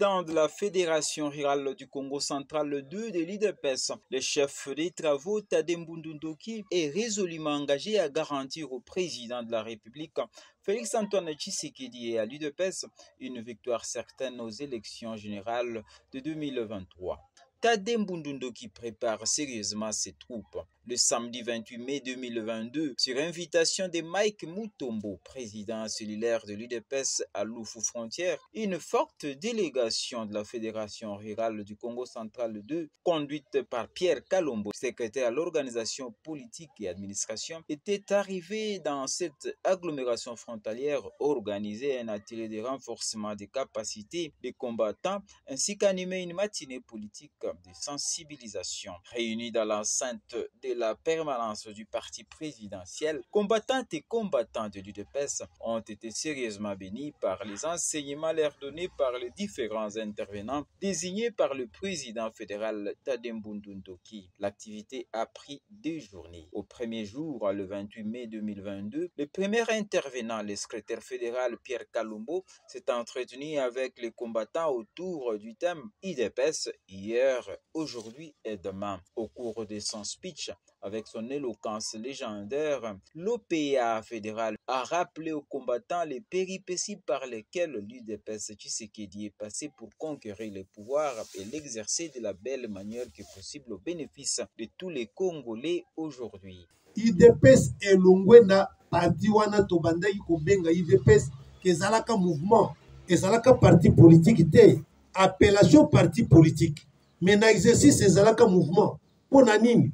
Président de la Fédération rurale du Congo central 2 de l'UDPS, le chef des travaux Tadé Mbundu Ndoki est résolument engagé à garantir au président de la République, Félix Antoine Tshisekedi, et à l'UDPS une victoire certaine aux élections générales de 2023. Tadé Mbundu Ndoki prépare sérieusement ses troupes. Le samedi 28 mai 2022, sur invitation de Mike Mutombo, président cellulaire de l'UDPS à Lufu Frontière, une forte délégation de la Fédération rurale du Congo central 2, conduite par Pierre Kalombo, secrétaire à l'organisation politique et administration, était arrivée dans cette agglomération frontalière organiser un atelier de renforcement des capacités des combattants ainsi qu'animer une matinée politique de sensibilisation. Réunis dans l'enceinte de la permanence du parti présidentiel, combattantes et combattants de l'UDPS ont été sérieusement bénis par les enseignements leur donnés par les différents intervenants désignés par le président fédéral Tadé Mbundu Ndoki. L'activité a pris 2 journées. Au premier jour, le 28 mai 2022, le premier intervenant, le secrétaire fédéral Pierre Kalombo, s'est entretenu avec les combattants autour du thème UDPS hier, aujourd'hui et demain. Au cours de son speech, avec son éloquence légendaire, l'O P A fédéral a rappelé aux combattants les péripéties par lesquelles l'U D P S Tshisekedi est passé pour conquérir le pouvoir et l'exercer de la belle manière que possible au bénéfice de tous les Congolais aujourd'hui. UDPS elongwe na parti wana tobandaki kobenga UDPS kezalaka mouvement, ezalaka parti politique te, appellation parti politique. Mais na exercice ezalaka mouvement. Pona nini?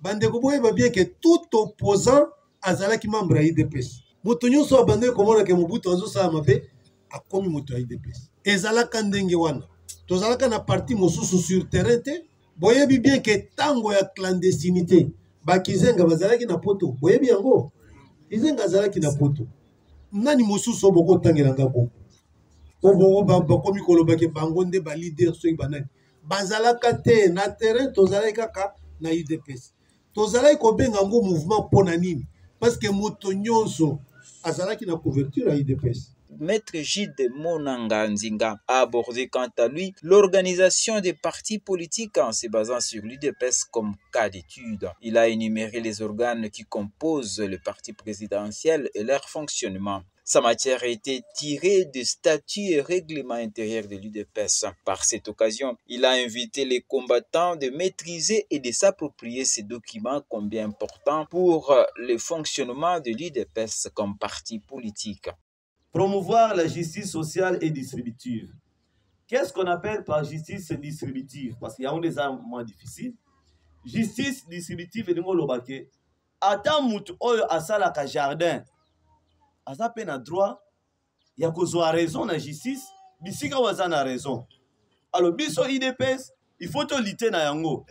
Bandeko boyeba bien que tout opposant azalaki membre ya UDPS. Moto nyonso abandaki komona ke Mobutu azosala mabe, akomi moto ya UDPS. Ezalaka ndenge wana. Tozalaka na parti mosusu sur terrain te. Boyebi bien ke tango ya clandestinité, ba Kizenga bazalaki na poto. Boyebi yango? Kizenga azalaki na poto. Nani mosusu oyo bokotangela nga bongo? Oyo bakomi koloba ke bango nde ba leader soki banani. Bazalaka te na terrain, tozalaki kaka na UDPS. Tozalaki kobenga yango mouvement pona nini? Parce que moto nyonso azalaki na couverture ya UDPS. Maître Gide Monanga Nzinga a abordé quant à lui l'organisation des partis politiques en se basant sur l'U D P S comme cas d'étude. Il a énuméré les organes qui composent le parti présidentiel et leur fonctionnement. Sa matière a été tirée des statuts et règlements intérieurs de l'U D P S. Par cette occasion, il a invité les combattants de maîtriser et de s'approprier ces documents combien importants pour le fonctionnement de l'U D P S comme parti politique. Promouvoir la justice sociale et distributive. Qu'est-ce qu'on appelle par justice distributive? Parce qu'il y a un des armes moins difficiles. Justice distributive, et nous, l'obake. Ata mutu oyo asalaka jardin, aza pe na droit ya kozwa raison na justice, bisika oyo aza na raison. Alors biso UDPS, il faut to lutter na yango.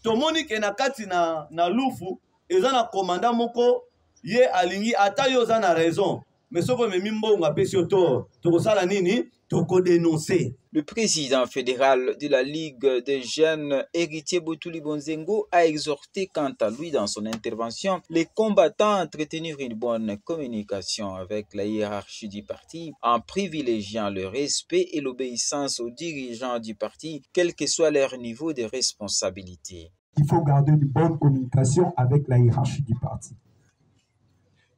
Tomoni ke na kati na Lufu, eza na commandant moko ye alingi ata yo oza na raison, mais soki omemi mbongo apesi yo tort, tokosala nini? Tokodénoncer. Le président fédéral de la Ligue des jeunes, Héritier Botuli Bonzengo, a exhorté quant à lui dans son intervention les combattants à entretenir une bonne communication avec la hiérarchie du parti en privilégiant le respect et l'obéissance aux dirigeants du parti, quel que soit leur niveau de responsabilité. Il faut garder une bonne communication avec la hiérarchie du parti.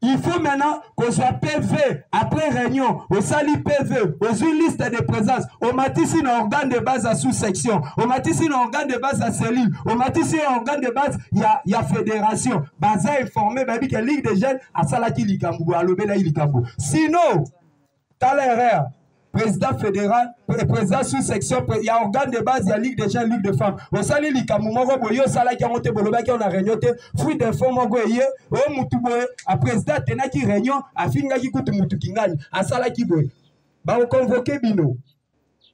Il faut maintenant qu'on soit PV après réunion, au sali PV, aux une liste de présence, au matisi un organe de base à sous-section, au matisi un organe de base à cellule, au matisi un organe de base, il y a fédération. Baza informé, babi que Ligue des jeunes à Salaki Likambu, à Lobela Likambu. Sinon, t'as l'erreur. Président fédéral, président sous-section, il y a organe de base, il y a Ligue des jeunes, Ligue de femmes. Au sali Likambu, moko boye, au salaki ya monte, bolobaki, on a réunion te, fruit des fonds, moko eye, au mutu boye, a président tenaki réunion, a fingaki kutu mutu kingani, a salaki boye. Ba o convoqué bino.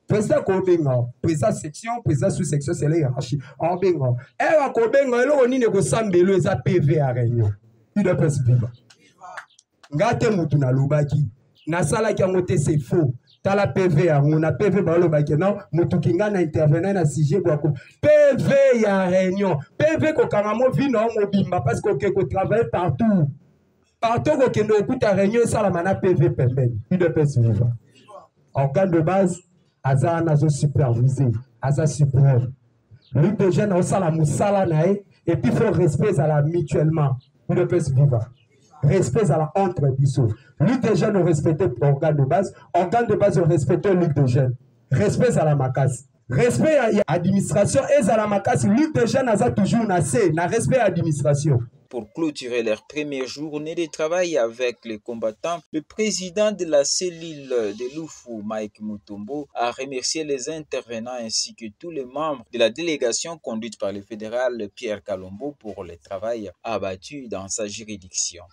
Président kobenga, président section, président sous-section, c'est la hiérarchie. En benga. Eh, wa kobenga, eloko nini ko sambelo, eza PV à réunion. Il doit pas se vivre. Ngate mutu na lobaki. Nasalaki yango te, c'est faux. Tala PV yango, na PV balobaki non, mutu kinga na intervenant na sujet bwako. PV ya réunion. PV kokanga mo vino mobimba parce que oke ko travailler partout. Partout kokende okuta réunion esalama na PV pembeni. UDPS viva. Organe de base. Aza wana azo superviser, aza suprême. Ligue des jeunes aosala mosala na ye et puis faut respect ezala mutuellement. UDPS viva. Respect ezala entre biso. Ligue des jeunes respecte organe de base, organe de base respecte Ligue des jeunes. Respect ezala makasi. Respect ya administration ezala makasi. Ligue des jeunes aza toujours na se na respect ya administration. Pour clôturer leur première journée de travail avec les combattants, le président de la cellule de Lufu, Mike Mutombo, a remercié les intervenants ainsi que tous les membres de la délégation conduite par le fédéral Pierre Kalombo pour le travail abattu dans sa juridiction.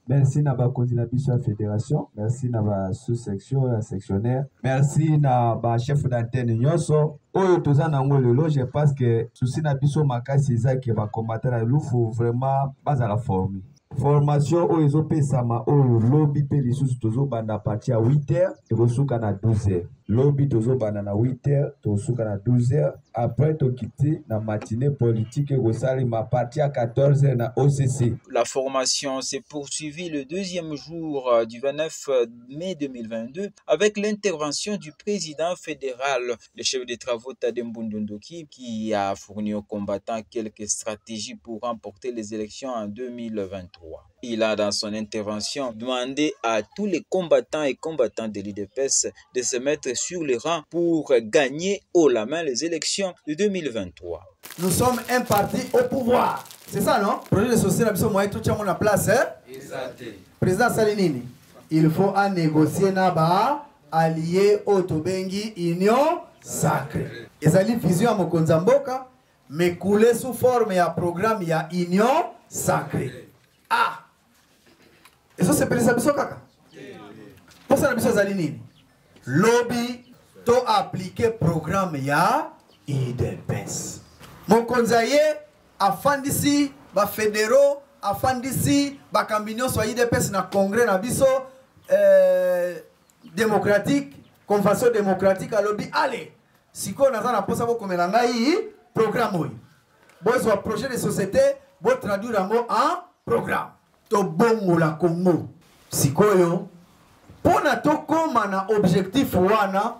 Merci na bakonzi na biso ya fédération, merci na ba sous-section ya sectionnaire, merci na ba chef d'antenne nyonso oyo toza nango lelo. Je pense que souci na biso makasi eza ke ba combattant na Lufu vraiment bazala formé. Formation oyo ezopesama oyo lobi mpe lisusu tozobanda partir ya 8 heures ekosuka na 12 heures. Lobi tozobanda na 8 heures tokosuka na 12 heures. Après tokiti na matinée politique ekosalema partir ya 14 heures na OCC. La formation s'est poursuivie le deuxième jour du 29 mai 2022 avec l'intervention du président fédéral, le chef des travaux Tadé Mbundundoki, qui a fourni aux combattants quelques stratégies pour remporter les élections en 2023. Il a, dans son intervention, demandé à tous les combattants et combattantes de l'UDPS de se mettre sur les rangs pour gagner haut la main les élections de 2023. Nous sommes un parti au pouvoir. C'est ça, non? Projet de société, la mission moyenne, tout le monde en place, hein? Exact. Président Salinini, il faut à négocier naba allié au Tobengi Union Sacrée. Ezali vision à Mokonzi Mboka, mais coulé sous forme ya programme ya Union Sacrée. Ah! Et ça, c'est président biso kaka. Pour ça, biso ezali nini? Lobby to appliquer programme ya UDPS. Mokonzi aye afandisi ba fédéraux, afandisi ba kambi nyonso ya UDPS na congrès na biso démocratique, convention démocratique alobi allez. Siko naza na posa bokomela ngai programme oyo. Bozwa projet de société, bo traduire yango en programme. Tobongola Congo. Sikoyo pona tokoma na objectif wana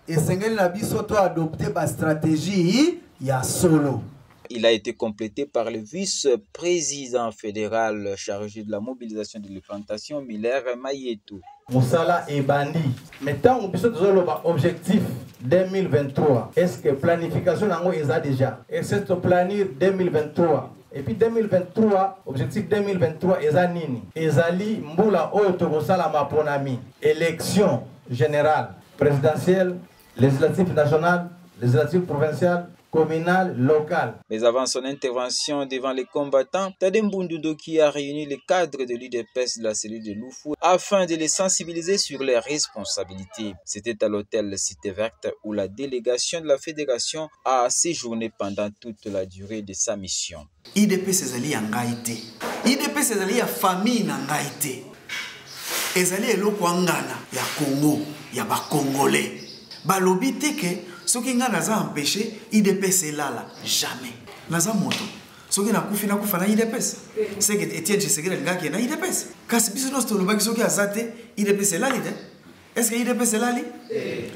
esengeli na biso to adopter ba stratégie ya solo. Il a été complété par le vice-président fédéral chargé de la mobilisation de l'implantation, Miller Mayetou. Mosala ebandi. Mais tant que biso tozoloba objectif 2023, est-ce que planification nango eza déjà? Est-ce que planir 2023? Et puis 2023, objectif 2023 eza nini? Ezali mbula oyo tokosala maponami, élection générale, présidentielle, législative nationale, législative provinciale, communale, locale. Mais avant son intervention devant les combattants, Tadé Mbundundoki a réuni les cadres de l'UDPS de la cellule de Lufu afin de les sensibiliser sur leurs responsabilités. C'était à l'hôtel Cité Verte où la délégation de la fédération a séjourné pendant toute la durée de sa mission. UDPS ezali ya ngai te. UDPS ezali ya famille na ngai te. Ezali eloko ya ngana ya Congo, ya ba Congolais. Balobi te ke soki nga naza empêché, UDPS elala jamais. Naza moto. Soki nakufi, nakufa na UDPS. C'est que Etienne Tshisekedi alingaki na UDPS. Kasi biso nyonso tolobaki soki aza te, UDPS elali te. Est-ce que UDPS elali?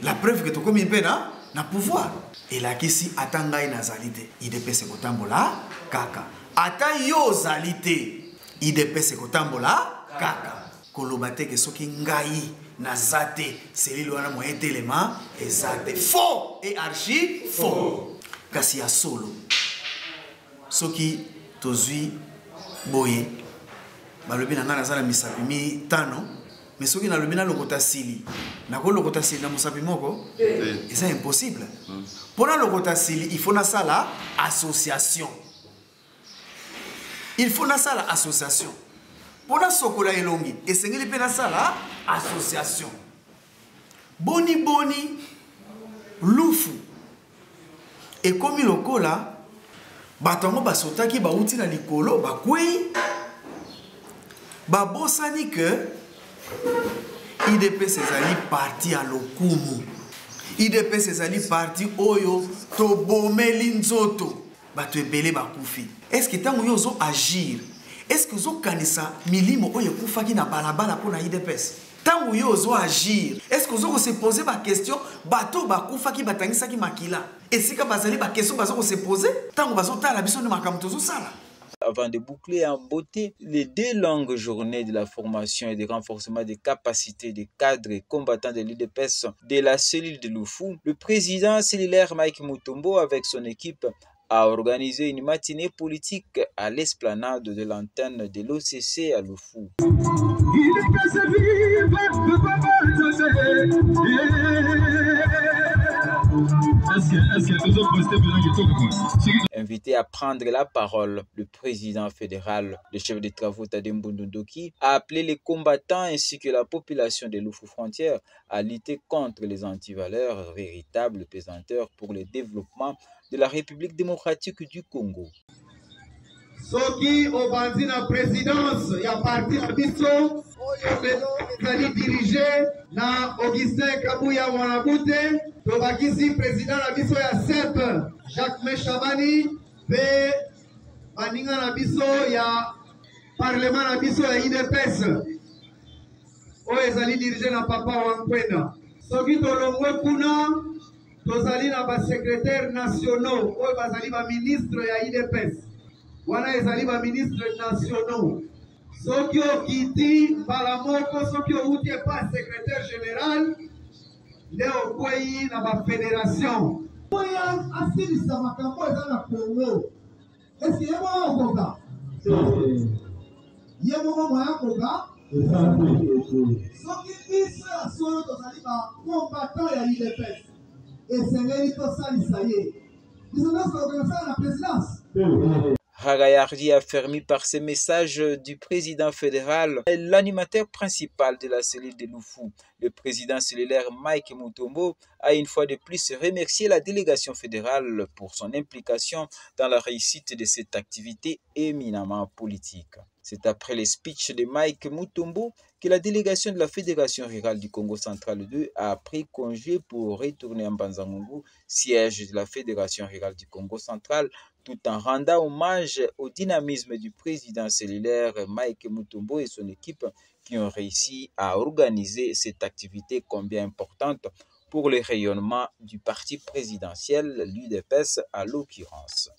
La preuve que tokomi mpe na pouvoir. Elakisi ata ngai nazali te, UDPS ekotambola kaka. Ata yo ozali te, UDPS ekotambola kaka. Koloba te ke soki ngai naza te, selile wana moyen telema eza te. Faux et archi faux. Kasi ya solo, soki tozwi boye, balobi na ngai naza na misapi mitano, mais soki nalobi nalokota sili, nakolokota sili na mosapi moko? Eza impossible. Mpo nalokota sili, il faut nasala association. Il faut nasala association. Mpo nasokola elongi, esengeli mpe nasala association. Boni boni Lufu ekomi lokola bato yango basotaki bauti na likolo bakwei, babosani ke UDPS ezali parti ya lokumu. UDPS ezali parti oyo tobomeli nzoto, bato ebele bakufi. Est-ce que ntango yo ozo agir, est-ce que ozokanisa milimo oyo ekufaki na balabala mpo na UDPS? Ntango yo ozo agir, est-ce que ozo ko se poser ba question? Bato bakufaki, batangisaki makila, esika bazali, ba question bazo ko se poser ntango bazotala biso nde makambo tozosala. Avant de boucler en beauté les deux longues journées de la formation et de renforcement des capacités des cadres et combattants de l'UDPS de la cellule de Lufu, le président cellulaire Mike Mutombo avec son équipe a organisé une matinée politique à l'esplanade de l'antenne de l'OCC à Lufu. Invité à prendre la parole, le président fédéral, le chef des travaux Tadé Mbundu-Ndoki, a appelé les combattants ainsi que la population de Lufu Frontière à lutter contre les antivaleurs, véritables pesanteurs pour le développement de la République démocratique du Congo. Soki obandi na présidence ya parti na biso oyo lelo ezali dirigé na Augustin Kabuya Mwanabute, tobakisi président na biso ya CEP Jacques Meshabani mpe baninga na biso ya parlement na biso ya UDPS oyo ezali dirigé na papa Wankwenda. Soki tolongwe kuna, tozali na basecrétaires nationaux oyo bazali baministre ya UDPS, wana ezali baministre nationaux. Soki okiti mbala moko, soki outi epa secrétaire général, nde okwei na bafédération. Oyo asilisa makambo eza na Congo, eske ye moko okoka? Ye moko moya akoka? Soki biso ya solo tozali bacombattant ya UDPS, esengeli tosalisa ye. Biso nyonso tokosala na présidence. Ragayardi affermi par ces messages du président fédéral, l'animateur principal de la cellule de Lufu, le président cellulaire Mike Mutombo, a une fois de plus remercié la délégation fédérale pour son implication dans la réussite de cette activité éminemment politique. C'est après les speeches de Mike Mutombo que la délégation de la Fédération rurale du Congo central 2 a pris congé pour retourner en Mbanza-Ngungu, siège de la Fédération rurale du Congo central, tout en rendant hommage au dynamisme du président cellulaire Mike Mutombo et son équipe qui ont réussi à organiser cette activité combien importante pour le rayonnement du parti présidentiel, l'UDPS à l'occurrence.